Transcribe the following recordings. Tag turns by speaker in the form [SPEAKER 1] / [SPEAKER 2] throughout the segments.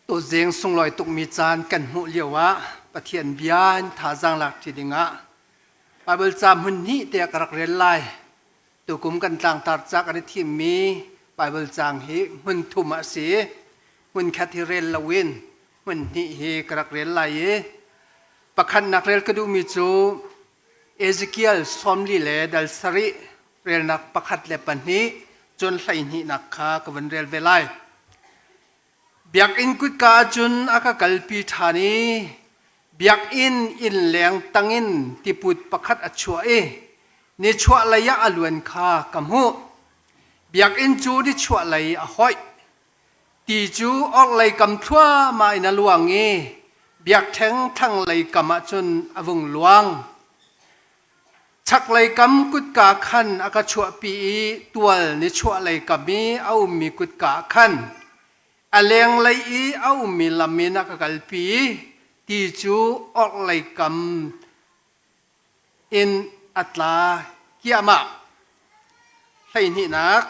[SPEAKER 1] Tuzing sunglawi tukmi caan kan hmuh lio ah Pathian bia in thazaang lak ṭi dingah Baibal ca hmun hnih te ka rak rel lai. Tukum kan tlangtar ca kan i thimmi Baibal caang hi hmun thum ah a si. Hmun khat hi rel loin hmun hnih hi ka rak rel lai i pakhatnak rel ka duhmi cu Ezekiel sawmli le dal sarih relnak pakhat le pahnih cun hleihnihnak kha ka vun rel ve lai. Biakinn kutka ah cun a ka kalpi ṭhan i biakinn innleng tangin tiput pakhat a chuah i nichuahlei ah a luan kha ka hmuh. Biakinn cu nichuahlei a hoih. Ti cu orhlei kam thluahmah in a luang i biakṭheng thlanglei kam ah cun a vung luang. Chaklei kam kutka khan a ka chuahpi i tual nichuahlei kam i a ummi kutka ah khan a lenglei i a ummi lam in a ka kalpi i ti cu orhlei kam in a tla kiahmah. Hleihnihnak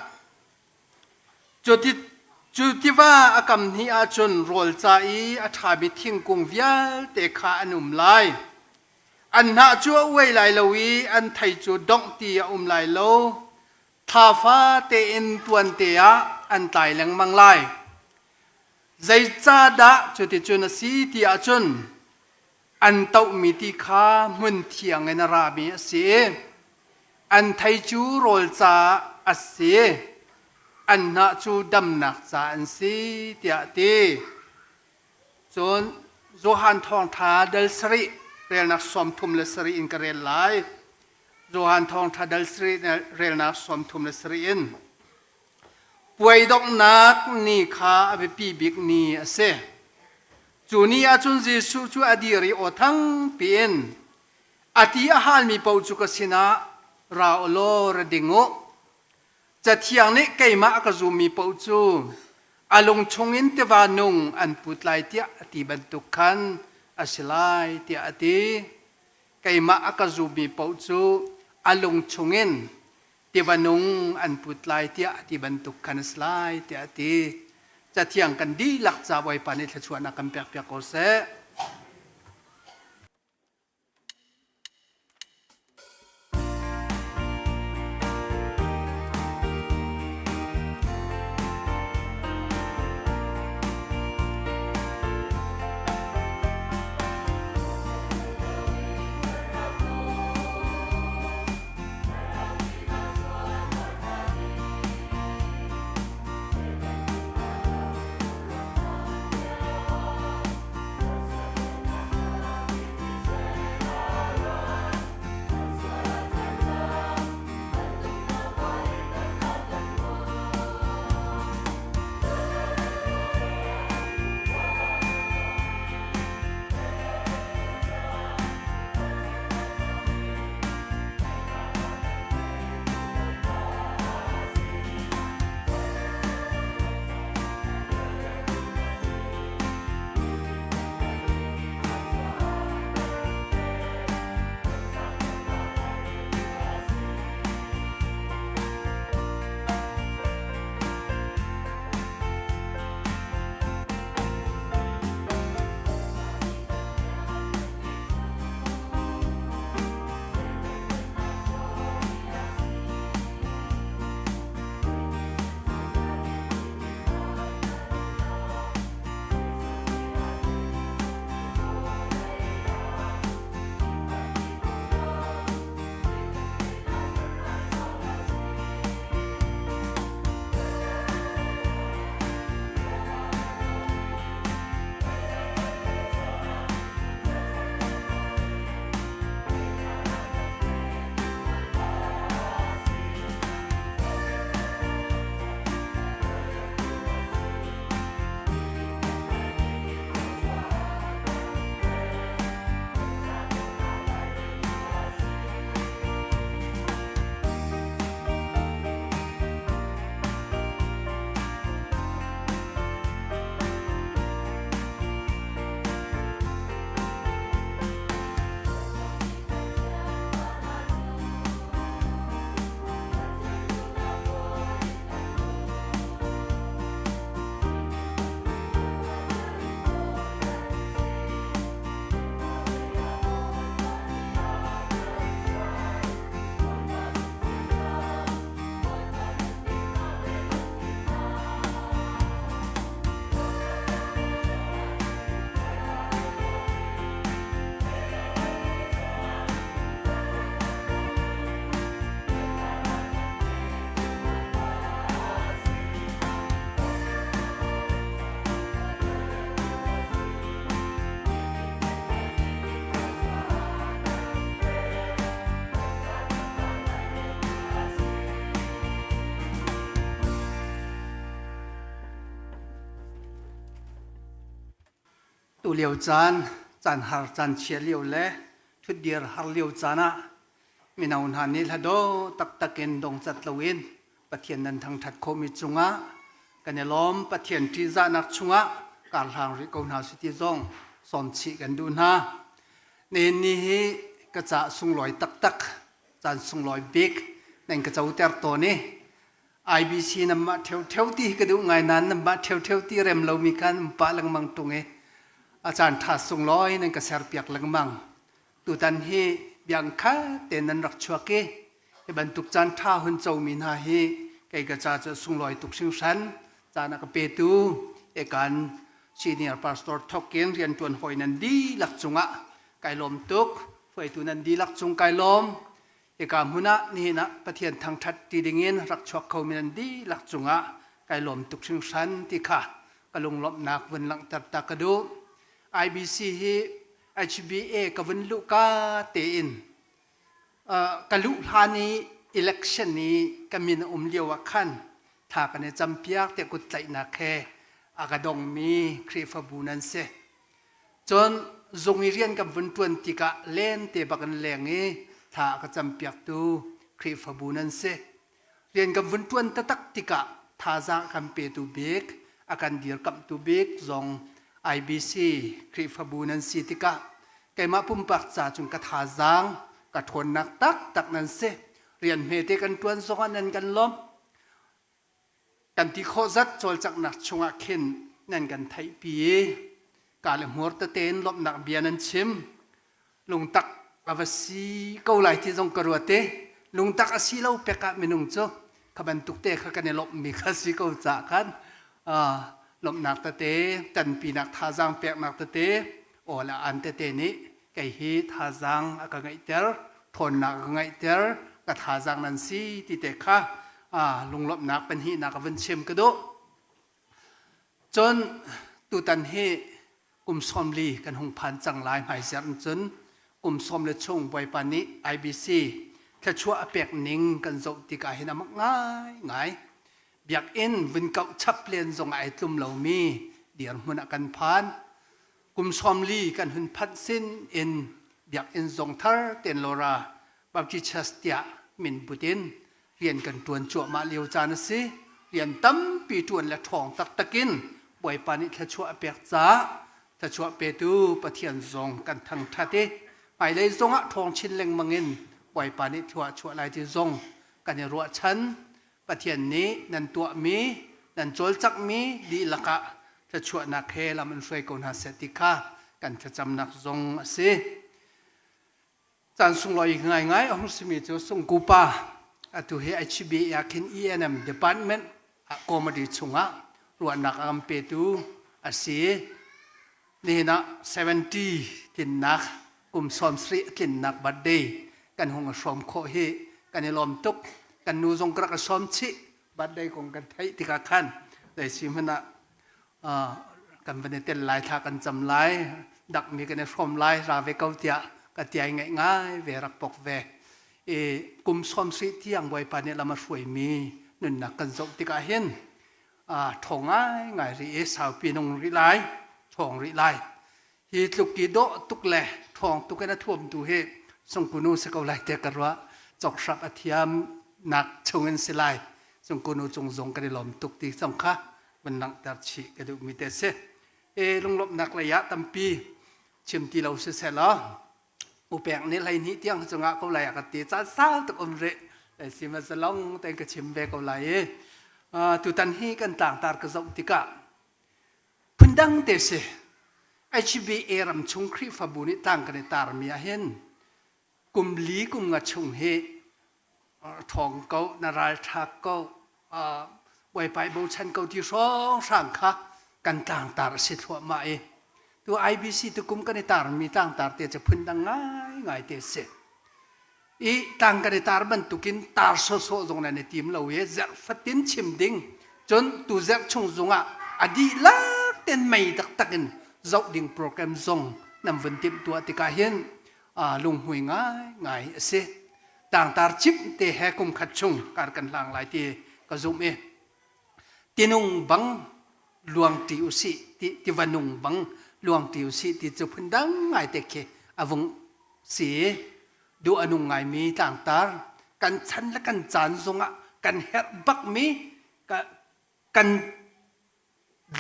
[SPEAKER 1] Cu tiva a kam hnih ahcun rawl ca i a ṭhami thingkung vialte kha an um lai. An hnah cu a uai lai lo i an thei cu dongh ti a um lai lo. Thla fate in tuante ah an tlai lengmang lai. Zeicahdah cuticun a si ti ahcun an tohmi ti kha hmun thiang in a rami a si i an thei cu rawl caah a si, an hnah cu damnak ca an si tiah a ti. Cun Johan Thawngṭha dal sarih relnak 37 in ka rel lai. Johan Thawngṭha dal sarih relnak 37 in. Puai donghnak ni kha a biapi bik ni a si. Cu ni ah cun Jesuh cu a dir i aw thangpi in, A ti a halmi paoh cu ka sinah ra u law ra ding u. Cathiang nih keimah a ka zummi paoh cu a lung chungin tiva nung an put lai tiah a ti bantuk khan a si lai tiah a ti. Keimah a ka zummi paoh cu a lung chungin tiva nung an put lai tiah a ti bantuk khan a si lai tiah a ti. Cathiang kan dihlak ca Bawipa nih thluachuahnak kan pekpiak ko seh. Tu lio caan, caan har caan chia lio le ṭhutdir har lio caan ah mino hna nih hla dawh taktak in dongcat loin Pathian nan thangṭhat khawhmi cungah kan i lawm. Pathian ṭihzahnak chungah karhlang rih ko hna si ti zong sawmchih kan duh hna. Nihin ni hi ka ca sunglawi taktak, caan sunglawi bik nan ka coter tawn i IBC nan mah ṭheuṭheu ti hi ka duh ngai nain nan mah ṭheuṭheu ti rem lomi khan um pah lengmang ṭung i a caan ṭha sunglawi nan ka serpiak lengmang. Tutan hi biang khat tein nan rak chuak i hi bantuk caan ṭha hun comi hna hi kei ka ca cu sunglawi tuk hringhran. Caan a ka petu ekan senior pastor thokin rianṭuan hawi nan dihlak cungah kai lawm tuk. Hruaitu nan dihlak cung kai lawm. Hika hmun ah nihin ah Pathian thangṭhat ti dingin rak chuak khomi nan dihlak cungah kai lawm tuk hringhran ti kha ka lunglawmhnak vun langhter ta ka duh. IBC hi HBA ka vun luhka tein ka luh hlan i election i ka min a um lio ah khan tha kan i campiak tiah kut tlaihnak he a ka dongmi Khrihfabu nan si. Cun zung i rian kan vun ṭuan tikah lente bak in leng i thla a ka campiaktu Khrihfabu nan si. Rian kan vun ṭuan taktak tikah thazaang a kan petu bik, a kan dirkamhtu bik zong IBC Khrihfabu nan si tikah keimah pumpak ca cun ka thazaang, ka ṭhawnnak taktak nan si. Rian hmete kan ṭuan zongah nan kan lawmh. Kan ti khawh zat cawlcanghnak chungah khin nan kan theihpi i ka le hmur tete in lawmhnak bia nan chim. Lungtak a va si ko lai ti zong ka ruat i lungtak a si lo pek ah minung cu kha bantuk te kha kan i lawmhmi kha si ko caah khan lawmhnak tete tanpinak thazaang peknak tete aw le an tete nih kei hi thazaang a ka ngeihter ṭhawnnak a ka ngeihter ka thazaang nan si ti te kha lunglawmhnak pahnihnak a vun chim ka duh. Cun tutan hi kum 40 kan hung phan cang lai hmaizarh in cun kum sawm le chung Bawipa nih IBC thluachuah a pek ning kan zoh tikah hin a mak ngaingai. Biakinn vun kauh chap len zong ai tlum lomi dirhmun ah kan phan. Kum 40 kan hun phanh sin in biakinn zong thar ten Lora Baptist Church tiah min put in rian kan ṭuan cuahmah lio caan a si. Rian tampi ṭuan le ṭhawng taktak in Bawipa nih thluachuah a pek caah thluachuah petu Pathian zong kan thangṭhat i hmailei zongah ṭhawng chin lengmang in Bawipa nih thlua a chuah lai ti zong kan i ruahchan. Pathian nih nan tuahmi, nan cawlcanghmi dihlak ah thluachuahnak he lam in hruai ko hna seh ti kha kan thlacamnak zong a si. Caan sunglawi ngaingai a hung simi cu Sungku pa atu hi HBA ah khin ENM department ah committee chungah ruahnak a kan petu a si. Nihin ah 70 tlinnak kum 70 a tlinnak birthday kan hung i hrawm khawh hi kan i lawm tuk. Kan nu zong ka rak i sawm chih birthday kong kan theih tikah khan zei si hmanh ah kan van i tel lai thla kan cam lai dakmi kan i hrawm lai ra ve ko tiah ka tiai ngaih ngai ve rak pok ve i kum sawm sih tiang bawipa nih lam a hruaimi nunnak kan zoh tikah hin ṭhawng ngai ngai rih i saupi nung rih lai ṭhawng rih lai Hi tluk i dawh tuk le ṭhawng tuk in a thuamtu hi Sungkunu si ko lai tiah ka ruah. Cawkhrap a thiam nak chung in si lai. Sungkunu cung zong kan i lawm tuk ti zong kha van langhter chih ka duhmi te si. E lunglawmhnak lei ah tampi chim ti lo siseh law upek nih 12 tiang cungah ko lai a ka ti caan sau tuk um rih si ma zalong tein ka chim ve ko lai i tutan hi kan tlangtar ka zoh tikah Phundang te si. HBA ram chung Khrihfabu nih tlang kan i tarmi ahhin kum li kum nga chung hi ṭhawng ko, na ralṭha ko, Bawipa i bochan ko ti hrawnghrang kha kan tlangtar a si thluahmah i tu IBC tukum kan i tarmi tlangtar te cu phundang ngaingai te si. I tlang kan i tar bantukin tar sawsawh zong nan i tim lo i zerh fatin chim ding cun tu zerh chung zungah a dihlak ten mei taktak in zoh ding program zong nan vun timh tuah tikah hin lunghmui ngai ngai a si tlangtar cip te he kum khat chung kar kan hlang lai ti ka zumh i tinung bang luang ṭi usih ti tiva nung bang Luangṭi usih ti cu phundang ngaite khi a vung si. Duh a nung ngaimi tlangtar kan chan le kan caan zongah kan herh bakmi kan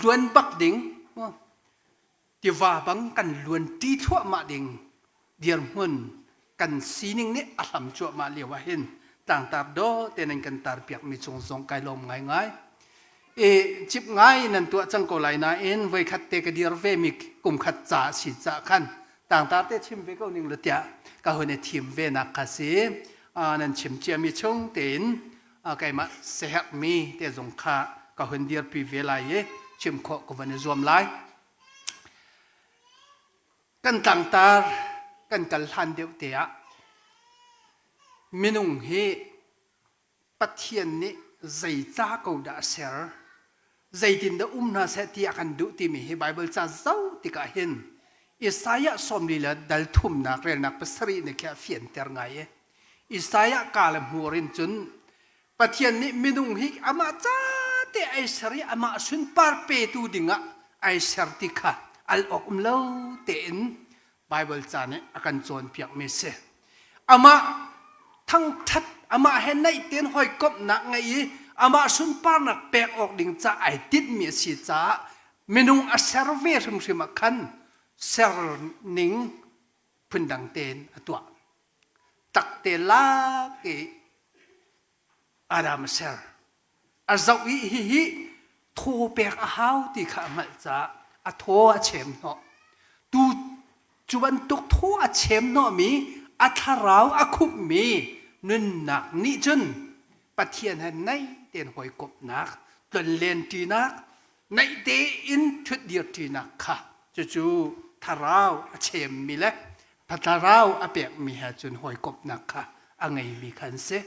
[SPEAKER 1] luan bak ding tiva bang kan luan ṭi thluahmah ding dirhmun kan sining nih a hlam cuahmah lio ah hin tlangtar dawh te nan kan tar piakmi cung zong kai lawm ngaingai. I cip ngai nan tuah cang ko lai nain voikhat te ka dir ve mi kum khat ca si ca khan tlangtar te chim ve ko ning la tiah ka hun i thim ve nak kha si. Nan chim ciami chung tein keimah siaherhmi te zong kha ka hun dirpi ve lai i chim khawh ka van i zuam lai. Kan tlangtar kan kal hlan deuh te ah minung hi Pathian nih zeica ko dah a ser zeitin dah um hna seh ti a kan duh timi hi Baibal ca zoh tikah hin Isaiah sawmli le dal thumnak relnak pasarih nih khi a fianter ngai i Isaiah ka le hmur in cun Pathian nih minung hi amah ca te ai ser i amah sunpar petu dingah ai ser ti kha al awk um lo tein Baibal ca nih a kan cawnpiakmi a si. Amah thangṭhat, amah he naih tein hawikomhnak ngeih i amah sunparnak pek awk ding ca ai tinhmi a si caah minung a ser ve hrimhrim ah khan ser ning phundang tein a tuah. Takte lak i Adam a ser. A zoh i hihi thaw pek a hau ti kha a hngalh caah a thaw a chem hnawh. Tu cu bantuk thaw a chem hnawhmi a thlarau a khumhmi nunnak nih cun Pathian he naih tein hawikomhnak, tlonlenṭinak, naih tein ṭhutdirṭinak kha cucu thlarau a chemmi le thlarau a pekmi he cun hawikomhnak kha a ngeimi kha an si.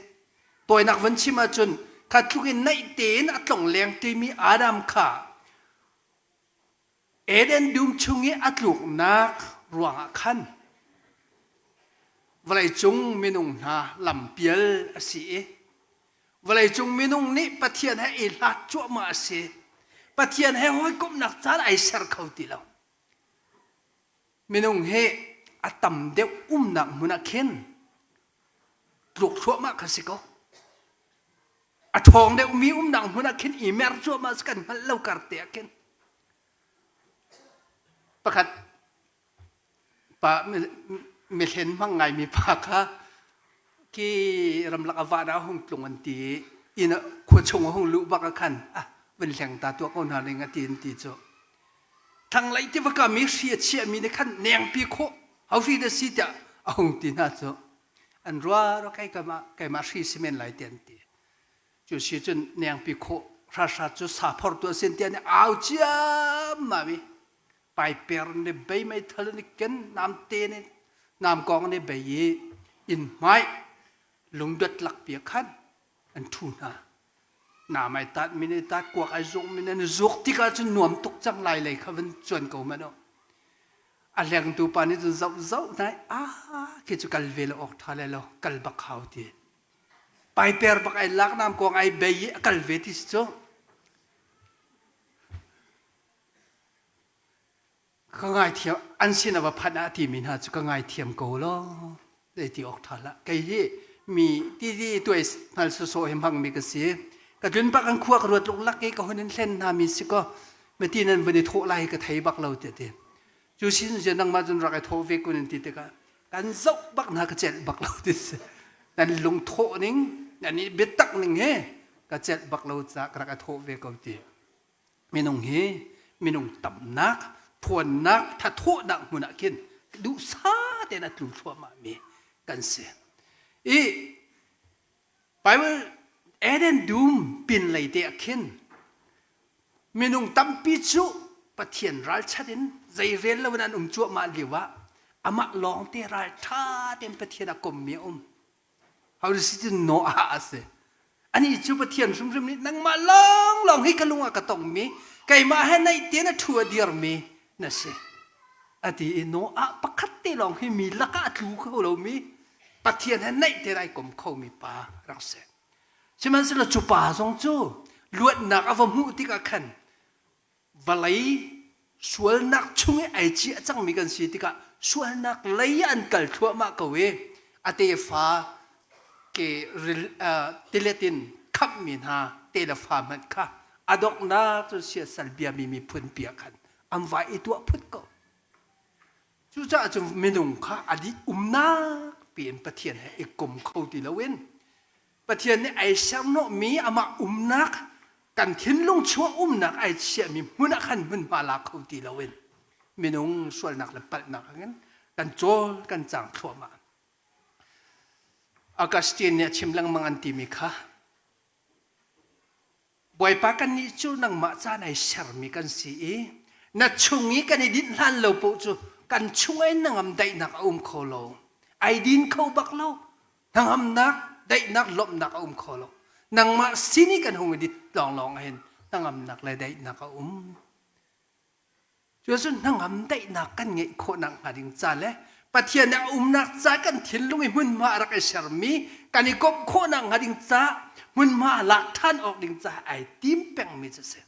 [SPEAKER 1] Tawinak van chim ahcun kha tluk in naih tein a tlongleng timi Adam kha Eden dum chung i a tluknak ruangah khan vawleicung minung hna lampial a si i vawleicung minung nih Pathian he i hlat cuahmah a si. Pathian he hawikomhnak caan ai ser kho ti lo. Minung hi a tam deuh umnak hmun ah khin tluk thluahmah kha si ko. A ṭhawng deuhmi umnak hmun ah khin i mer cuahmah si kan hngalh lo kar te ah khin. Pakhat pa mihlen hmang ngaimi pa kha khi ramlak a vah dah a hung tlung an ti i inn khua chung a hung luh bak ah khan ah vun hleng ta tuah ko hna ning a ti an ti cu. Thlanglei tiva kam i hri a chiahmi nih khan nengpi khawh ho hri dah si tiah a hung ti hna cu an rua rua keimah keimah hri si men lai ti an ti. Cu si cun nengpi khawh hrahra cu saphor tu a sin tiah nih au ciammam i paiper nih bei meithal nih ken namte nih namkong nih bei i inn hmai lungdot lakpi ah khan an ṭhu hna. Nam ai tat min ai tat kuak ai zuk min an zuk tikah cun nuam tuk cang lai lei kha van cuan ko hmanh u. A hlengtu pa nih cun zoh zoh hna ah khi cu kal ve lo awk ṭha le lo kal bak hau ti. Paiper bak ai lak nam kuang ai bei i a kal ve ti si cu. Ka ngaithiam an sin a va phanh ah timi hna cu ka ngaithiam ko law zei ti awk ṭha hlah. Kei hi mi ti ti tuai hngal sawsawh hi hmangmi ka si. Ka tlun bak an khua ka ruat luklak i ka hun in hlen hna mi si kaw mati nan van i thawh lai ka thei bak lo ti ti. Cu sin cun nangmah cun rak i thawh ve kun in ti tikah kan zoh bak hna ka celh bak lo ti si. Nan lungthawh ning nan i biatak ning he ka celh bak lo caah ka rak i thawh ve ko ti. Minung hi minung tamnak, ṭhawnnak, thathawhnak hmun ah khin duhsah tein a tlu thluahmahmi kan si. I Bible Eden dum pinlei te ah khin minung tampi cu Pathian ralchat in zeirel lo in an um cuahmah lio ah amah lawngte ralṭha tein Pathian a kommi a um. Ho si cun Noah a si. Anih cu Pathian hrimhrim nih nangmah lawnglawng hi ka lung ah ka tongmi, keimah he naih tein a ṭhu a dirmi na si. A ti i Noah pakhat te lawng hi mi lakah a tlu kho lomi, Pathian he naih tein ai kom khomi pa rak si. Sihmanhsehlaw cu pa zong cu luatnak a va hmuh tikah khan vawlei Sualnak chung i ai ciah cangmi kan si tikah sualnak lei an kal thluahmah ko i a tefa ke tilet in khamhmi hna te le fa hmanh kha a donghnak cu siasal biami miphun pi ah khan an vai i tuah phut ko. Cucaah cun minung kha a dih umnak piin Pathian he i kom kho ti loin Pathian nih ai serhnawhmi amah umnak kan thinlung chung umnak ai chiahmi hmun ah khan hmunhma la kho ti loin minung sualnak le palhnak in kan cawl kan cang thluahmah. Augustine nih a chim lengmang an timi kha Bawipa kannih cu nangmah caan ai sermi kan si i na chung i kan i dinh hlan lo paoh cu kan chung ai hnangam daihnak a um kho lo. Ai din kho bak lo. Hnangamnak, daihnak, lawmhnak a um kho lo. Nangmah sin i kan hung i dit lawnglawng ahhin hnangamnak le daihnak a um. Cucun hnangam daihnak kan ngeih khawhnak hnga ding ca le Pathian nih a umnak ca kan thinlung i hmunhma a rak i sermi kan i komh khawhnak hnga ding ca hmunhma lak ṭhan awk ding ca ai tim pengmi cu a si.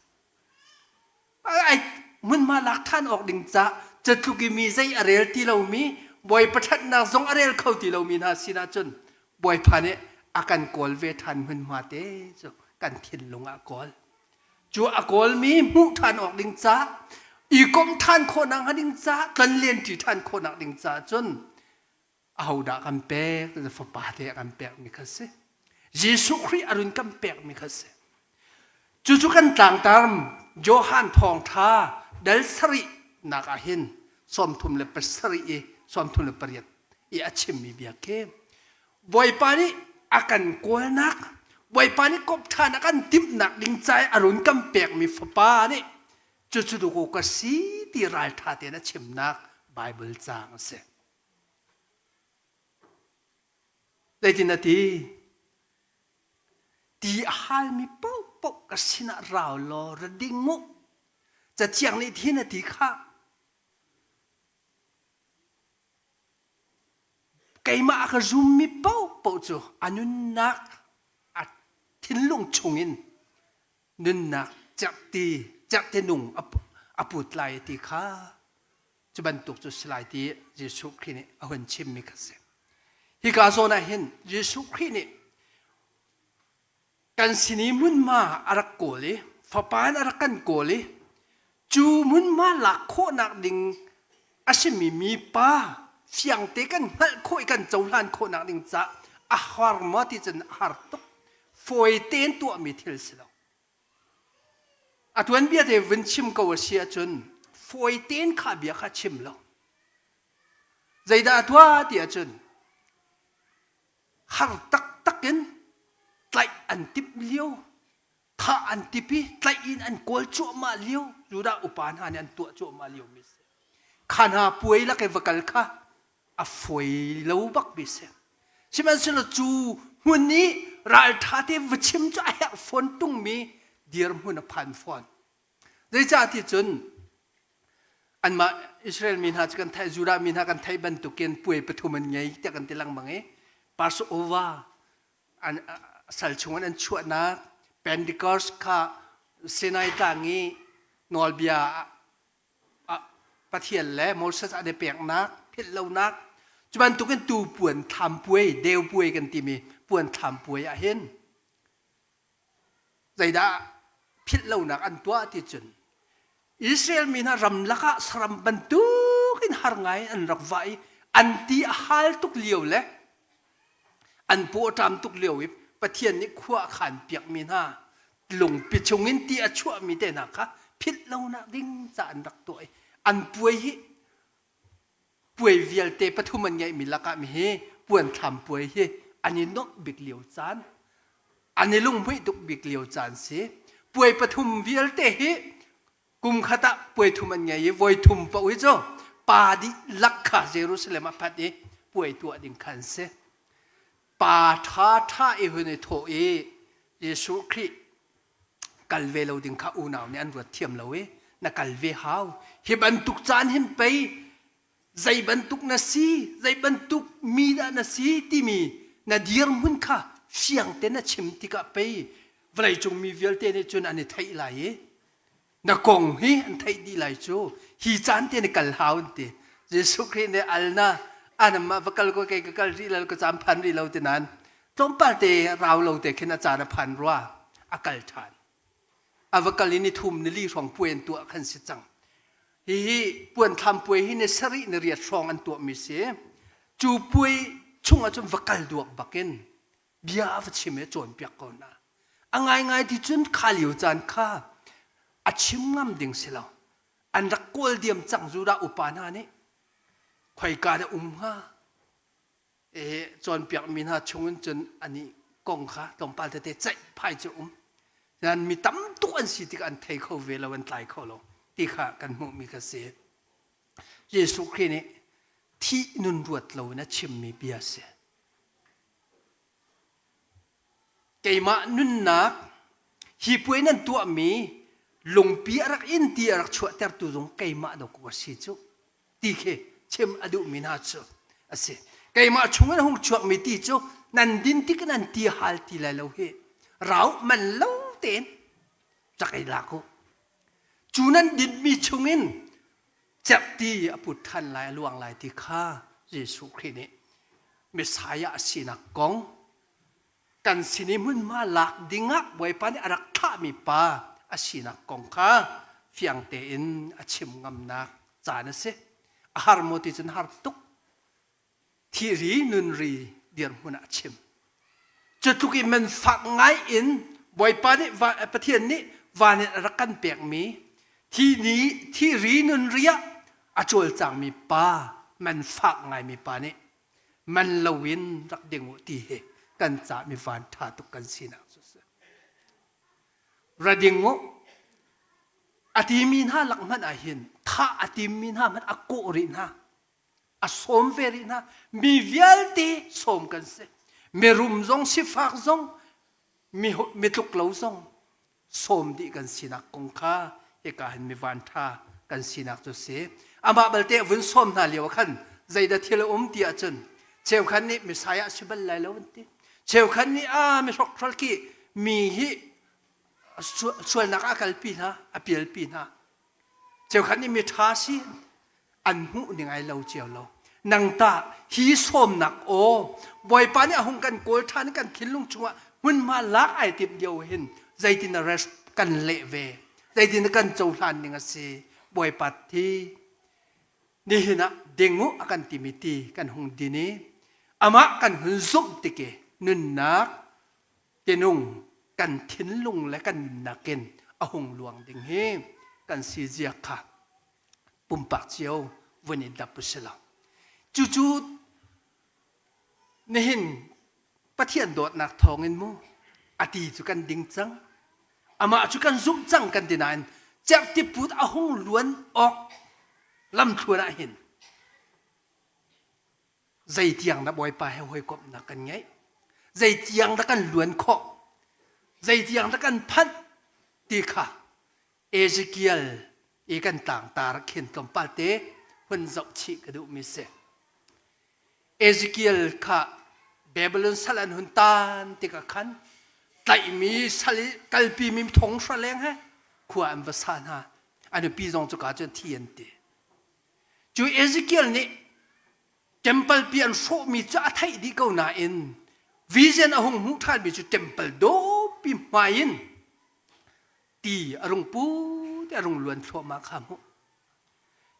[SPEAKER 1] Ai hmunhma lak ṭhan awk ding ca catluk i mi zei a rel ti lomi Bawipa ṭhatnak zong a rel kho ti lomi hna sinah cun Bawipa nih a kan kawl ve ṭhan hmunhma te cu kan thinlung ah kawl. Cu a kawlmi hmuh ṭhan awk ding ca, i komh ṭhan khawhnak hnga ding ca, tlonlenṭi ṭhan khawhnak ding ca cun ahodah kan pek fapa te a kan pekmi kha si. Jesuh Khrih a run kan pekmi kha si. Cucu kan tlangtar Johan thawngṭha dal sarih nak ah hin 37 i 38 i a chimmi bia khi Bawipa nih a kan kawlnak, Bawipa nih kawp ṭhan a kan timhnak ding ca i a run kan pekmi fapa nih cucu duku ka si ti ralṭha tein a chimnak Baibal caang a si. Zeitin a ti? Ti a halmi paohpaoh ka sinah rau law ra ding mu. Cathiang nih hin a ti khah. Keimah a ka zummi paohpaoh cu a nunnak a thinlung chungin nunnak cerhti cerhti nung a put lai ti kha cu bantuk cu si lai ti Jesuh Khrih nih a hun chimmi kha si. Hika zawn ah hin Jesuh Khrih nih Kan sin i hmunhma a rak kawl i fapa in a rak kan kawl i cu hmunhma lak khawhnak ding a simi mipa fiangte kan hngalh khawh i kan cohlan khawhnak ding caah a har maw ti cun a har tuk. Fawi tein tuahmi thil si lo. A tuanbia te vun chim ko a si ahcun fawi tein kha bia kha chim lo. Zeidah a tuah ti ahcun har taktak in tlaih an timh lio thah an tip i tlaih in an kawl cuahmah lio Judah upa hna nih an tuah cuahmah lio mi si kha hna puai lak i va kal kha a fawi lo bak mi si sihmanhsehlaw cu hmun i ralṭha te va chim cu a herh fawn ṭungmi dirhmun a phan fawn Zeicah ti cun anmah Israel mi hna cu kan theih, Judah mi hna kan theih bantukin puai pathum an ngei tiah kan ti lengmang i Passover an sal chungin an chuahnak Pentecost kha Sinai tlang i nawlbia Pathian le Moses an i peknak philh lonak cu bantukin tu puan thlam puai deu puai kan timi puan thlam puai ah hin Zeidah philhlonak an tuah ti cun Israel mi hna ramlak ah saram bantukin har ngai an rak vah i an ti a hal tuk lio le an paw a ṭam tuk lio i Pathian nih khua a khan piakmi hna lungpi chungin ti a chuahmi te hna kha philhlonak ding ca an rak tuah i an puai hi Puai vialte pathum an ngeihmi lakah mi hi puanthlam puai hi an i nuamh bik lio caan, an i lunghmuih tuk bik lio caan si. Puai pathum vialte hi kum khat ah puai thum an ngei i voi thum paoh hi cu pa dihlak kha Jerusalem ah phanh i puai tuah ding kha an si. Pa ṭhaṭha i hun i thawh i Jesuh Khrih kal ve lo ding kha unau nih an ruat thiam lo i na kal ve hau hi bantuk caan hin pei zei bantuk na si zei bantuk mi dah na si timi na dirhmun kha fiang te na chim tikah pei vawleicung mi vialte nih cun an i theih lai i. Na kong hi an theih dih lai cu. Hi caan te na kal hau an ti. Jesuh Khrih nih al na anamah va kal ko kei ka kal rih lo ka caan phan rih lo ti nain tlawmpal te rau lo te khin a caan a phan rua a kal ṭhan. A va kal i ni thum ni li hrawng puai an tuah khan si cang. Hihi puanthlam puai hi ni sarih ni riat hrawng an tuahmi si. Cu puai chung ahcun va kal duak bakin bia a va chim i a cawnpiak ko hna. A ngaingai ti cun kha lio caan kha a chim ngam ding si lo. An rak kawl diam cang Judah upa hna nih khoika dah um hnga? E cawnpiakmi hna chungin cun anih kong kha tlawmpal tete ceih phai cu um. Nan mi tam tuk an si tikah an thei kho ve lo, an tlai kho lo ti kha kan hmuhmi kha si. Jesuh Khrih nih thih nun ruat lo in a chimmi bia si. Keimah nunnak hi puai nan tuahmi lungpi a rak in ti a rak chuahtertu zong keimah dawkaw a si cu ti khi chim a duhmi hna cu a si. Keimah chungin a hung chuakmi ti cu nan din tik nan ti hal ti lai lo hi rau man lo tein rak ei lak u. Cu nan dinmi chungin cerhti a put ṭhan lai a luang lai ti kha Jesuh Khrih nih Messiah a sinak kong kan sin i hmunhma lak dingah Bawipa nih a rak thlahmi pa a sinak kong kha fiang tein a chim ngamnak caan a si. A har maw ti cun har tuk. Thihri nunri dirhmun ah a chim. Cu tluk i man fak ngai in Bawipa nih Pathian nih van in a rak kan pekmi thi ni thihri nunri ah a cawlcangmi pa man fak ngaimi pa nih man loin rak ding u ti hi kan ca mi van ṭha tuk kan sinak cu si. Ra ding u a timi hna lak hmanh ah hin thah a timmi hna hmanh a kawh rih hna a sawm ve rih hna mi vialte sawm kan si mirum zong sifak zong mi mi tluk lo zong sawm dih kan sinak kong kha hika hin mi van ṭha kan sinak cu si amah balte vun sawm hna lio khan zeidah thil a um ti ahcun cheukhat nih Messiah si bal lai lo an ti cheukhat nih a mi hrokhrol khi mi hi sualnak ah a kalpi hna a pialpi hna cheukhat nih mi ṭha si an hmuh ning ai lo cio lo nang tah hi sawmnak aw bawipa nih a hung kan kawl ṭhan kan thinlung chungah hmunhma lak ai timh lio hin zeitin a rest kan leh ve zeitin kan cohlan ning a si bawipa thi nihin ah ding u a kan timi ti kan hung din i amah kan hun zumh tik i nunnak tinung kan thinlung le kan nunnak in a hung luang ding hi kan si zia kha pumpak cio vun i dap u si lo. Cucu nihin Pathian dawtnak thawngin mu a ti cu kan ding cang. Amah cu kan zumh cang kan ti nain cerhtiput a hung luan awk lamthluan ah hin zeitiang dah Bawipa he hawikomhnak kan ngeih zeitiang dah kan luan khawh zeitiang dah kan phanh ti kha Ezekiel i kan tlangtar khin tlawmpal te hun zoh chih ka duhmi si. Ezekiel kha Babylon sal an hun tan tikah khan tlaihmi sal i kalpimi thong hra leng he khua an va sa hna. A nupi zong cuka cun thi an ti. Cu Ezekiel nih temple pi an hrawhmi cu a theih dih ko nain vision a hung hmuh ṭhanmi cu temple dawpi hmai in ti a rung put a rung luan thluahmah kha hmuh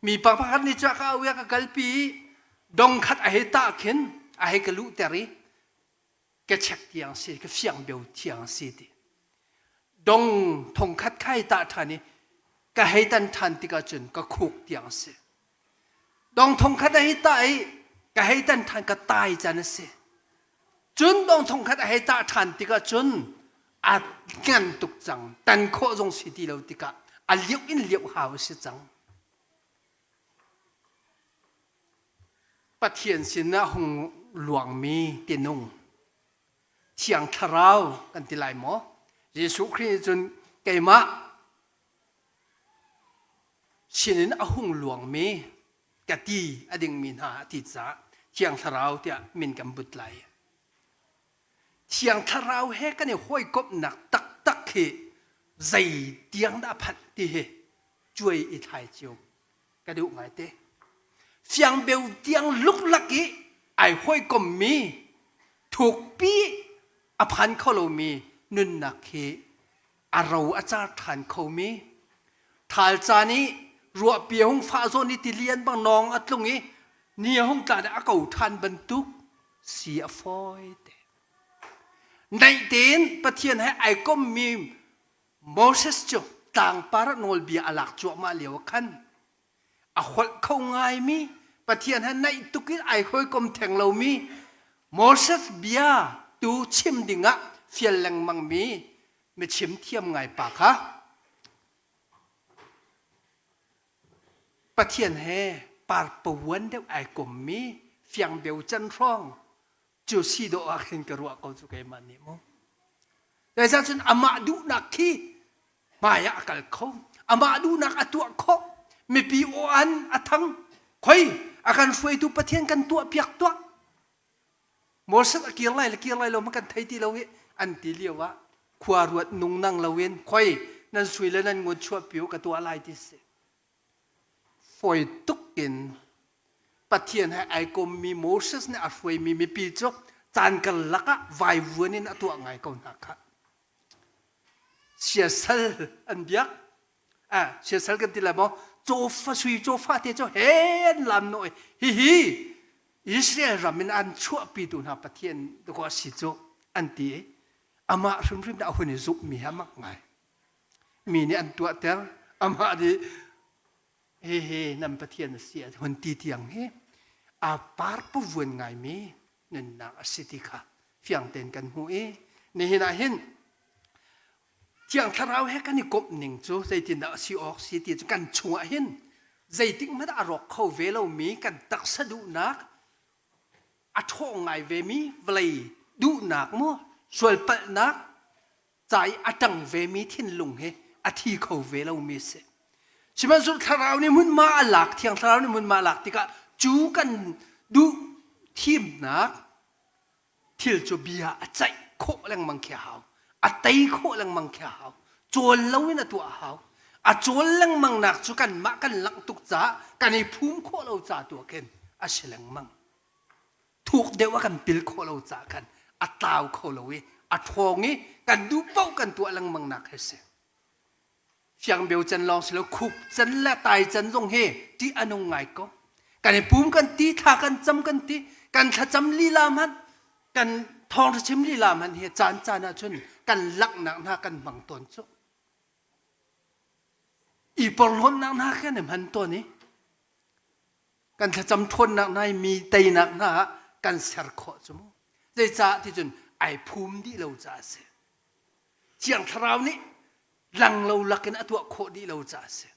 [SPEAKER 1] mi pakhat nih cu ka au ka kalpi i dong khat a hei tah khin a hei ka luhter i ka chek tiang si ka fiang beo thiang si ti dong thong khat khai tah ṭhan i ka hei tan ṭhan tikah cun ka khuk tiang si dong thong khat a hei tah i ka hei tan ṭhan ka tai can a si Cun dong thongkhat a hei tah ṭhan tikah cun a ngan tuk cang. Tan khawh zong si ti lo tikah a liuh in liuh hau a si cang. Pathian sinah hung luangmi tinung Thiang Thlarau kan ti lai maw? Jesuh Khrih nih cun keimah sinin a hung luangmi ka ti a dingmi hna a ti caah Thiang Thlarau tiah min kan but lai. Thiang Thlarau he kan i hawikomhnak taktak hi Zei tiang dah phanh ti hi cuai i thlai cio ka duh ngai te. Fiangbeu tiang luklak i ai hawikommi thukpi a phan kho lomi nunnak hi a ro a car ṭhan khomi ṭhal caan i ruahpi a hung fah zawn i tilian bang nawng a tlung i ni a hung tla a ko ṭhan bantuk si a fawi te. Naih tein Pathian he ai kommi Moses cu tlangpar ah nawlbia a lak cuahmah lio ah khan a holh kho ngaimi Pathian he naih tuk in ai hawikom theng lomi Moses bia tu chim dingah fial lengmangmi michim thiam ngai pa kha Pathian he parpavuan deuh ai kommi fiangbeu can hrawng cu si dawh ah khin ka ruah ko cu keimah nih mu. Zeicah cun amah duhnak khi hmai ah a kal kho. Amah duhnak a tuah khawh. Mipi aw-an a thang. Khoi a kan hruaitu Pathian kan tuah piak tuah. Moses a kir lai le kir lai lo ma kan thei ti lo i an ti lio ah khua ruat nung nang loin khoi nan sui le nan ngun chuah piu ka tuah lai ti si. Fawi tuk in Pathian he ai kommi Moses nih a hruaimi mipi cu caan karlak ah vaivuan in a tuah ngai ko hna kha. Siasal an biak. Ah, siasal kan ti lai maw? Cawfa sui cawfa te cu he an lam nawh i hihi Israel ram in an chuahpitu hna Pathian dakaw a si cu an ti i amah hrimhrim nih a hun i zumhmi hi a mak ngai. Mi nih an tuahter amah nih hihi nan Pathian a si a hun ti tiang hi aa parpavuan ngaimi nunnak a si ti kha fiang tein kan hmuh i nihin ah hin Thiang Thlarau he kan i komh ning cu zeitindah a si awk si ti cu kan chungah hin zeitik hmanh a rawk kho ve lomi kan taksa duhnak a ṭhawng ngai vemi vawlei duhnak mu sualpalhnak ca i a ṭang vemi thinlung hi a thi kho ve lomi a si. Sihmanhsehlaw thlarau nih hmunhma a lak, thiang thlarau nih hmunhma a lak tikah cu kan duh thimnak thil cu bia a ceih khawh lengmang khi a hau. A tei khawh lengmang khi a hau. Cawl loin a tuah a hau. A cawl lengmang nak cu kanmah kan langh tuk caah kan i phum khawh lo ca tu ah khin a si lengmang. Thuk deuh a kan pil khawh lo caah khan a tlau kho lo i a ṭhawng i kan duh paoh kan tuah lengmang nak hi a si. Fiangbeu can lawng si lo khup can le tai can zong hi ṭih a nung ngai ko. Kan i pum kan ti, thla kan cam kan ti, kan thlacam lila hmanh, kan thawngṭha chim lila hmanh hi caan caan ahcun kan langhnak hna kan hmang tawn cu. I porhlawtnak hna kan i hman tawn i kan thlacam ṭhawnnak hna i mi teinak hna ah kan ser khawh cu mu. Zeicah ti cun ai phum dih lo caah a si. Thiang Thlarau nih lang lo lakin a tuah khawh dih lo caah a si.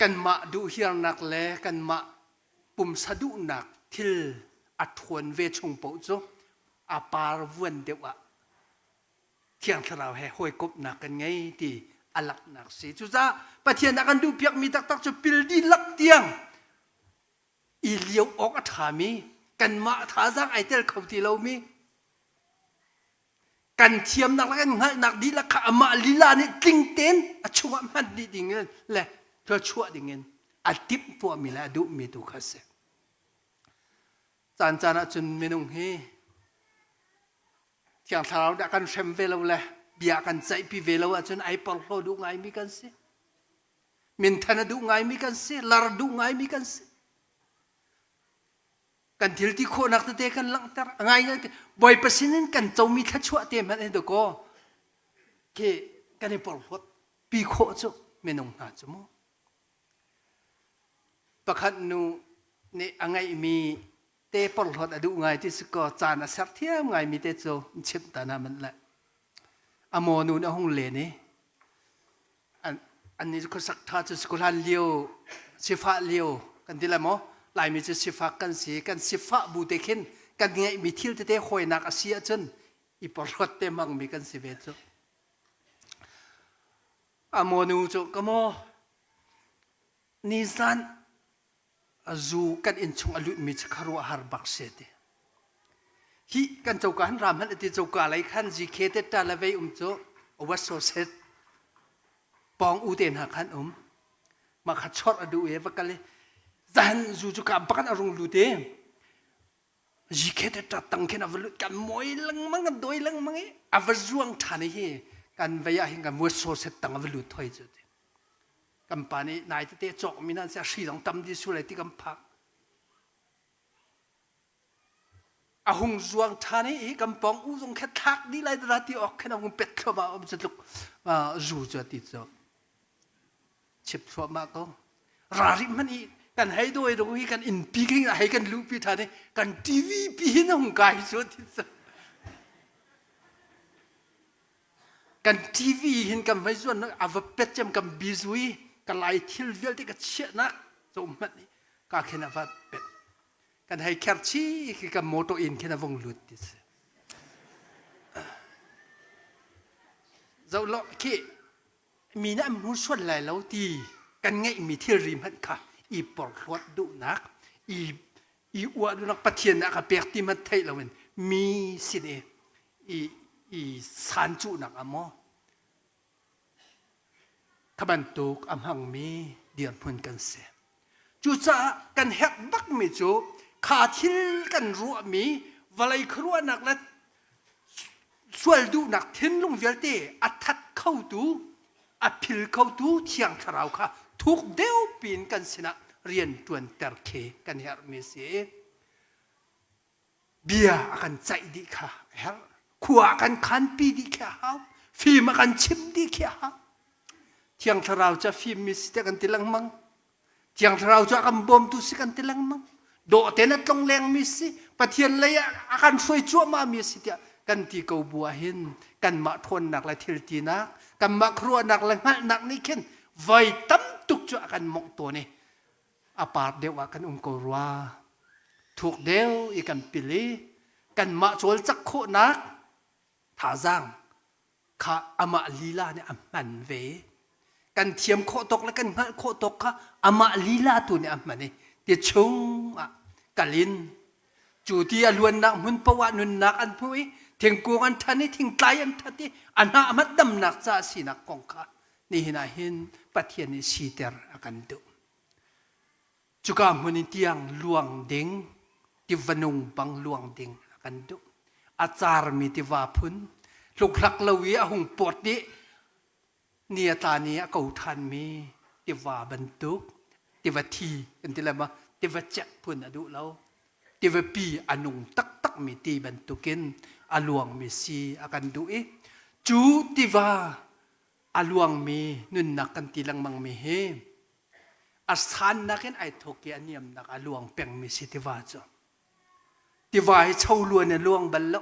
[SPEAKER 1] Kanmah duhhiarnak le kanmah pumsa duhnak thil a ṭhawn ve chung paoh cu a par vuan deuh ah Thiang Thlarau he hawikomhnak kan ngei ti a langhnak si. Cucaah Pathian a kan duhpiakmi taktak cu pil dihlak tiang i lio awk a ṭhami, kanmah thazaang ai tel kho ti lomi, kan thiamnak le kan hngalhnak dihlak kha amah lila nih tling tein a chungah hman dih ding in le thluachuah ding in a timhtuahmi le a duhmi tu kha a si. Caan caan ahcun minung hi Thiang Thlarau dah kan hrem ve lo le bia kan ceihpi ve lo ahcun ai porhlaw duh ngaimi kan si. Minthan a duh ngaimi kan si, lar duh ngaimi kan si. Kan thil ti khawhnak tete kan langhter. A ngai ngai Bawipa sinin kan comi thluachuah te hmanh hi dakaw khi kan i porhlawt pi khawh cu minung hna cu mu. Pakhat nu nih a ngeihmi te porhlawt a duh ngai ti si kaw caan a ser thiam ngaimi te cu chimh ta na manh le a maw nu nih a hung len i an nih khuasak tha cu sikuhlan lio sifah lio kan ti lai maw Laimi cu sifak kan si kan sifah bu te khin kan ngeihmi thil tete hawinak a si ahcun i porhlawt te hmangmi kan si ve cu a maw nu cu ka maw nizan zu kan innchung a lutmi cu khuaruahhar bak si ti. Hi kan coka han ram hmanh ati coka lei khan GK te ta le vei um cu a so set pawng u te hna khan um. Mah kha chor a duh e va kal i zan zu cu ka bakan a rung lut i GK te ta tang khin a va lut kan moi lengmang kan doi lengmang i a va zuang ṭhan i hi kan vei ah hin kan vuat so set tang a va lut thoi cu ti. Kan pa nih nai tete cawk mi nan sia hri zong tam di su lai ti kan phak. A hung zuang ṭhan i kan pawng u zong kha thlak dih lai dah ti awk khin a hung pet thluahmah um cu tluk zu cu a ti cu. Chip thluahmah ko. Ra rih hmanh i kan hei dawi dong hi kan innpi king ah hei kan luhpi ṭhan i kan TV pi hin a hung kai cu a ti cu. Kan TV hin kan vei zuan a va pet cem kan bizui ka lai thil vialte ka chiahnak cu hmanh i ka khin a va pet. Kan hei kher chi khi kan motor in khin a vung lut ti si. Zoh lo khi mi nih an hmu sual lai lo ti kan ngeihmi thilri hmanh kha i porhlawt duhnak i i uah duhnak Pathian nih a ka pek ti hmanh theih loin mi sin i i i sancuhnak ah maw Kha bantuk a hmangmi dirhmun kan si. Cucaah kan herh bakmi cu kha thil kan ruahmi vawlei khuaruahnak le sual duhnak thinlung vialte a that khotu, a phil khotu Thiang Thlarau kha thuk deuh piin kan sinah rian ṭuanter khi kan herhmi a si. Bia a kan ceih dih kha a herh. Khua a kan khanpi dih khi a hau. Fim a kan chimh dih khi a hau. Thiang Thlarau cu a fimmi si tiah kan ti lengmang. Thiang Thlarau cu a kan bawmtu si kan ti lengmang. Dawh tein a tlonglengmi si, Pathian lei ah a kan hruai cuahmahmi si tiah kan ti ko bu ah hin kanmah ṭhawnnak le thil tinak, kanmah khuaruahnak le hngalhnak nih khin voi tam tuk cu a kan mawngh tawn i a par deuh ah kan um ko rua. Thuk deuh i kan pil i kanmah cawlcak khawhnak thazaang kha amah lila nih a hman ve. Kan thiam khawh tawk le kan hngalh khawh tawk kha amah lila tu nih a hman i ti chung ah kal in cu ti a luannak hmun paoh ah nunnak an hmu i thingkung an ṭhan i thingtlai an ṭhat i a hnah hmat damnak ca sinak kong kha nihin ah hin Pathian nih siter a kan duh. Cuka hmun in tiang luang ding, tiva nung bang luang ding a kan duh. A carmi tiva phun, hlukhlak lo i a hung pawt dih, ni a tla ni a ko ṭhanmi tiva bantuk, tiva thi kan ti le ma, tiva cek phun a duh lo. Tivapi a nung taktakmi ti bantukin a luangmi si a kan duh i cu tiva a luangmi nunnak kan ti lengmangmi hi a sannak in ai thawk i a niamnak a luang pengmi si tiva cu. Tiva hi cho luan a luang bal lo.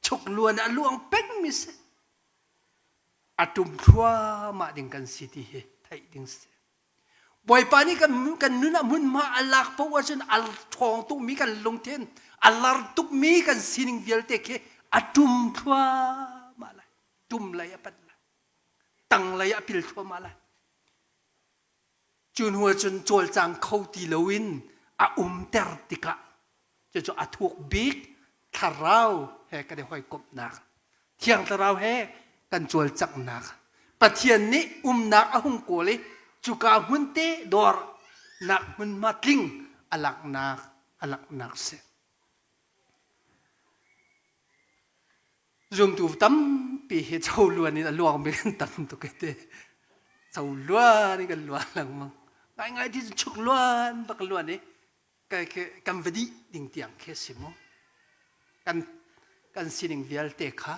[SPEAKER 1] Chuk luan a luang pengmi si. A tum thluahmah ding kan si ti hi theih ding si. Bawipa nih kan, kan nun ah hmunhma a lak paoh ahcun a ṭhawng tukmi kan lungthin, a lar tukmi kan sining vialte khi a ṭum thluahmah lai. Tum lei a panh lai. Tang lei a pil thluahmah lai. Cu hnu ahcun cawlcang kho ti loin a umter tikah cucu a thuk bik thlarau he kan i hawikomhnak Thiang Thlarau he kan cawlcanghnak Pathian nih umnak a hung kawl i cuka hmun te dawrnak hmunhma tling a laknak a langhnak si. Zumtu tampi hi choluan in a luangmi kan tam tuk i te. Choluan in kan luan lengmang. Ngaingai ti chuk luan bak luan i kan va dih ding tiang khi a si mu. Kan kan sining vialte kha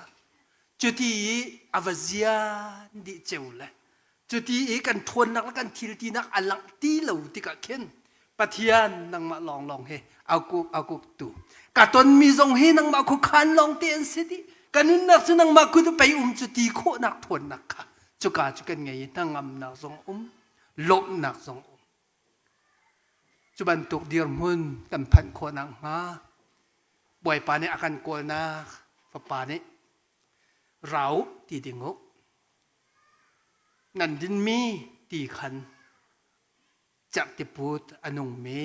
[SPEAKER 1] cuti i a va zian dih ceu le cuti i kan ṭhawnnak le kan thil tinak a langh ti lo tikah khin Pathian nangmah lawnglawng hi akuk akuk tu ka tonmi zong hi nangmah khuakhan lawng te an si dih ka nunnak cu nangmah kut pei um cu ti khawhnak ṭhawnnak kha cuka cu kan ngei i hnangamnak zong um lawmhnak zong um Cu bantuk dirhmun kan phanh khawh nakhnga Bawipa nih a kan kawlnak Fapa nih rau ti ding u. Nan dinmi ti khan cerhtiput a nungmi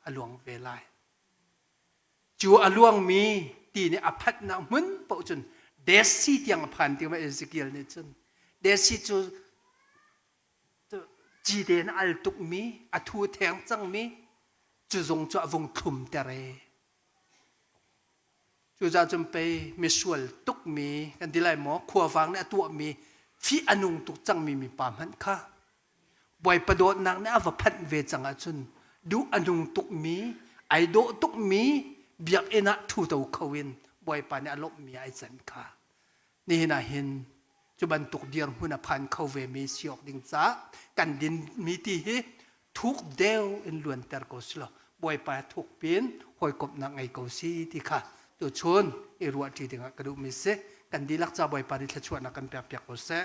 [SPEAKER 1] a luang ve lai. Cu a luangmi Ti nih a phanhnak hmun paoh cun Dead Sea tiang a phan ti ma Ezekiel nih cun. Dead Sea cu cite in al tukmi, a thu theng cangmi, cu zong cu a vung thlumter e. Cucaah cun pei misual tukmi kan ti lai maw khuavang nih a tuahmi fih a nung tuk cangmi mipa hmanh kha Bawipa dawtnak nih a va phanh ve cang ahcun duh a nung tukmi ai dawh tukmi biakinn ah ṭhuto kho in Bawipa nih a lawmhmi ai can kha nihin ah hin cu bantuk dirhmun a phan kho vemi si awk ding caah kan dinmi ti hi thuk deuh in luanter ko silo Bawipa thuk pin hawikomhnak ngei ko si ti kha tuchun i ruahṭi dingah ka duhmi si. Kan dihlak ca Bawipa nih thluachuahnak kan pek piak ko seh.